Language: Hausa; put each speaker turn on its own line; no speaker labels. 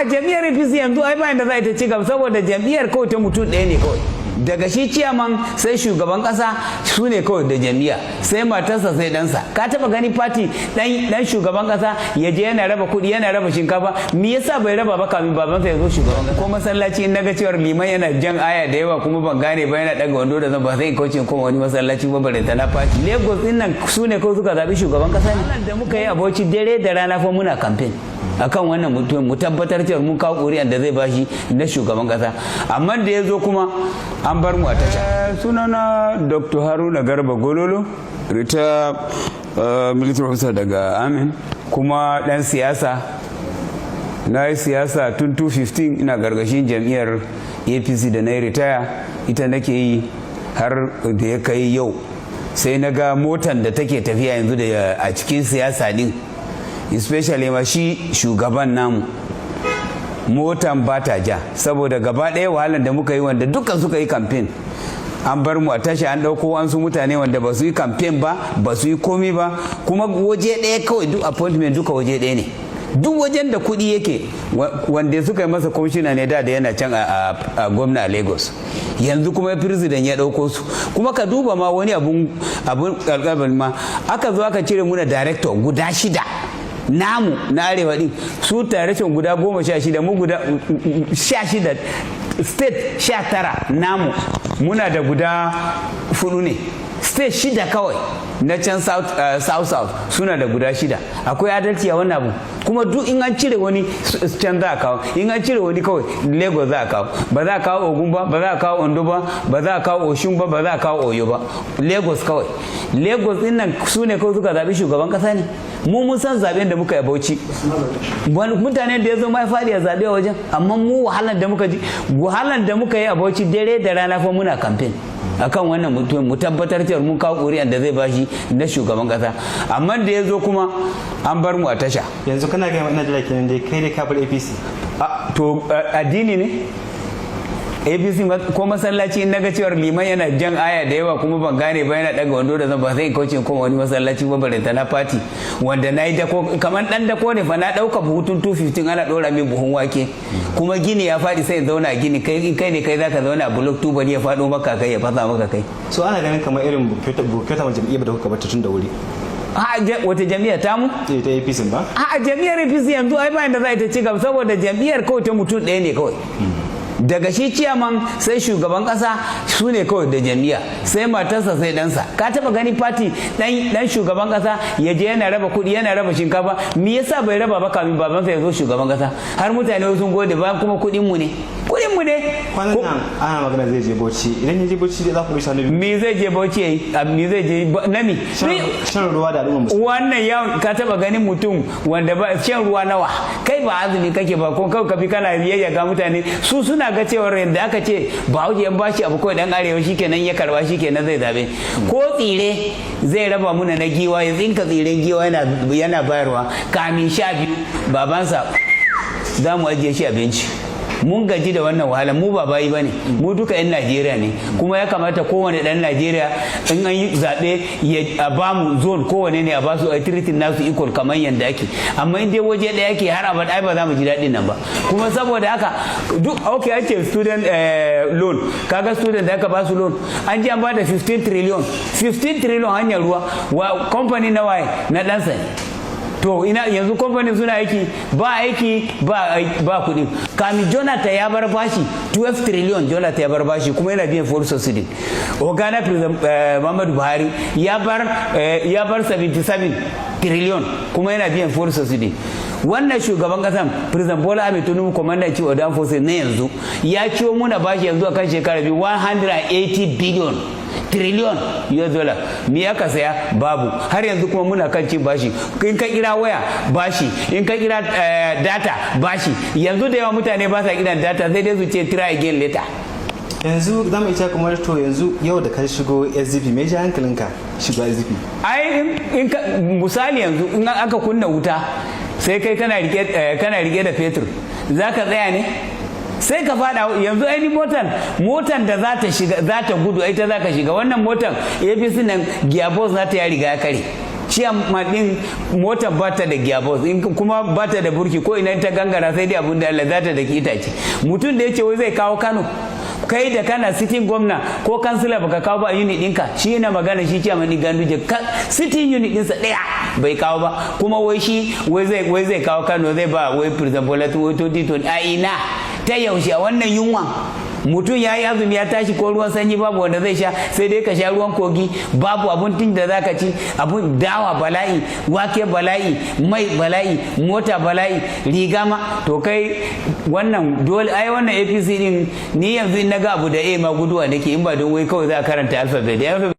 A jam'iyyar APC yanzu ai bayan da za ta ci gaba, saboda jam'iyyar kawai ta mutum ɗaya ne kawai. Daga shi ciyaman sai shugaban kasa, su ne kawai da jam'iyya, sai matarsa, sai ɗansa. Ka taba gani party dan shugaban kasa ya je yana raba kuɗi, yana raba shinkafa? Me yasa bai raba ba kamin babansa ya zo shugaban kasa? Ko masallaci in naga cewar liman yana jan aya da yawa kuma ban gane ba, yana daga wando da zan ba, sai in kauce koma wani masallaci ba, bare ta na party. Lagos din nan su ne kawai suka zabi shugaban kasa ne. Da muka yi a Bauchi, dare da rana fa muna campaign akan wannan mutum, mu tabbatar cewa mun kawo ƙuri'an da zai bashi na shugaban kasa. Amma da ya zo kuma an bar mu a tasha.
Sunana Dr. Haruna Garba Gololo, retired military officer daga army,
kuma dan siyasa. Na yi siyasa tun 2015, ina gargashin jam'iyyar APC. Da na yi ritaya, ita nake yi har da ya kai yau. Sai na ga motan da take tafiya yanzu da a cikin siyasa din, especially ma shi shugaban namu, motan ba ta ja, saboda gaba ɗaya wahalar da muka yi, wanda dukkan suka yi campaign, an bar mu a tashi. An ɗauko wasu mutane wanda ba su yi campaign ba, ba su yi komi ba, kuma waje ɗaya kawai duk appointment duka waje ɗaya ne. Duk wajen da kuɗi yake, wanda suka yi masa kwamishina ne da yana can a gwamna a Lagos, yanzu kuma president ya ɗauko su. Kuma ka duba ma wani abun ƙalƙalban ma, aka zo aka cire muna director guda shida namu na arewa din. Su director guda 16, mu guda 16, state 19, namu muna da guda fudu ne. State shida kawai na can south, south south suna da guda shida. Akwai adalci a wannan abu? Kuma duk in an cire wani, can za a kawo. In an cire wani kawai, Lagos za a kawo. Ba za a kawo Ogun ba, ba za a kawo Ondo ba, ba za a kawo Oshun ba, ba za a kawo Oyo ba, Lagos kawai. Lagos din nan su ne kawai suka zaɓi shugaban ƙasa ne. Mu mun san zaben da muka yi Bauchi, mutane da ya zo mai faɗi a zaɓe a wajen. Amma mu wahalar da muka ji, wahalar da muka yi a Bauchi, dare da rana fa muna campaign akan wannan mutum, mu tabbatar cewa mun kawo ƙuri'an da zai bashi na shugaban ƙasa. Amma da ya zo kuma an bar mu a tasha.
Yanzu kana gaya ina jira kenan dai, kai dai ka bar APC?
To, addini ne APC? Ko masallaci in naga cewar liman yana jan aya da yawa kuma ban gane ba, yana daga wando da zan ba, sai in kauce koma wani masallaci ba, bare ta na party. Wanda na yi dako kamar dan dako ne fa, na dauka buhutun 215, ana dora min buhun wake, kuma gini ya faɗi, sai in zauna a gini. Kai in kai ne, kai zaka zauna a block, tubali ya faɗo maka kai, ya fasa maka kai.
So ana ganin kamar irin bukata ma jam'iyyar da kuka bata tun da wuri.
A wata jam'iyyar tamu?
Ta APC ba.
A jam'iyyar APC yanzu ai bayan da za ta ci gaba, saboda jam'iyyar kawai ta mutum ɗaya ne kawai. Daga shi ciyaman sai shugaban kasa, su ne kawai da jam'iyya, sai matarsa, sai ɗansa. Ka taba gani party dan shugaban kasa ya je yana raba kuɗi, yana raba shinkafa? Me yasa bai raba ba kamin babansa ya zo shugaban kasa? Har mutane sun gode ba, kuma kuɗin mu ne, kuɗin mu ne.
Kwanan nan ana magana zai je Bauchi. Idan ya je Bauchi, za ku bi sanu?
Me zai je Bauchi yayi? Me zai je nami?
Shan ruwa da al'umma musulmi.
Wannan ya ka taba ganin mutum wanda ba shan ruwa nawa? Kai ba azumi kake ba, ko kawai ka bi kana yayyaga mutane. Su suna ga cewar yadda aka ce Bahaushe yan bashi abu kawai, dan arewa shikenan, ya karba shikenan zai zabe. Ko tsire zai raba muna na giwa, ya tsinka tsiren giwa yana bayarwa kamin 12 babansa, za mu ajiye shi abinci. Mun gaji da wannan wahala. Mu ba bayi bane, mu duka 'yan Najeriya ne. Kuma ya kamata kowane dan Najeriya, in an yi zaɓe, ya ba mu zone, kowane ne a ba su a treating nasu equal kamar yadda ake. Amma in dai waje ɗaya ake har abada, ai ba za mu ji daɗin nan ba. Kuma saboda haka duk, okay, ake student loan. Kaga student da aka ba su loan, an ji an ba da 15 trillion, 15 trillion, hanyar ruwa wa company na waye? Na ɗansa ne. To ina yanzu kamfanin suna aiki? Ba aiki, ba ba kuɗi. Kamin Jonathan ya bar bashi 12 trillion, Jonathan ya bar bashi kuma yana biyan full subsidy. Ogana President Muhammadu Buhari ya bar 77 trillion kuma yana biyan full subsidy. Wannan shugaban kasan, President Bola Ahmed Tinubu, Commander Chief of the Armed Forces na yanzu, ya ciwo muna bashi yanzu akan shekara 2, 180 billion trillion US dollar. Me aka saya? Babu. Har yanzu kuma muna kan cin bashi. In ka kira waya, bashi. In ka kira data, bashi. Yanzu da yawa mutane ba sa kiran data, sai dai su ce "Try again later."
Yanzu za mu iya kamar, to yanzu yau da ka shigo SDP, me ya hankalinka shigo SDP?
Ai in ka misali yanzu in aka kunna wuta, sai kai kana rike da fetur, za ka tsaya ne? Sai ka fada. Yanzu ainihin motan da za ta shiga, za ta gudu, ita za ka shiga. Wannan motan APC nan, gearbox na ta ya riga ya kare. Chairman din motar ba ta da gearbox in kuma ba ta da burki, ko ina ta gangara sai dai abun da Allah za ta da itace. Mutum da yace wai zai kawo Kano, kai da kana sitting gwamna ko kansila baka kawo ba a unit ɗinka. Shi yana magana, shi chairman din Ganduje, sitting unit ɗinsa ɗaya bai kawo ba, kuma wai shi wai zai kawo Kano, zai ba wai President Bola wai 2020 a ina, ta yaushe, a wannan yunwa? Mutum ya yi azumi ya tashi, ko ruwan sanyi babu wanda zai sha, sai dai ka sha ruwan Kogi. Babu abincin da zaka ci, abun dawa bala'i, wake bala'i, mai bala'i, mota bala'i, riga ma. To kai, wannan dole ai wannan APC din, ni yanzu in naga abu da A ma guduwa nake, in ba don wai kawai za a karanta alphabet. Alphabet.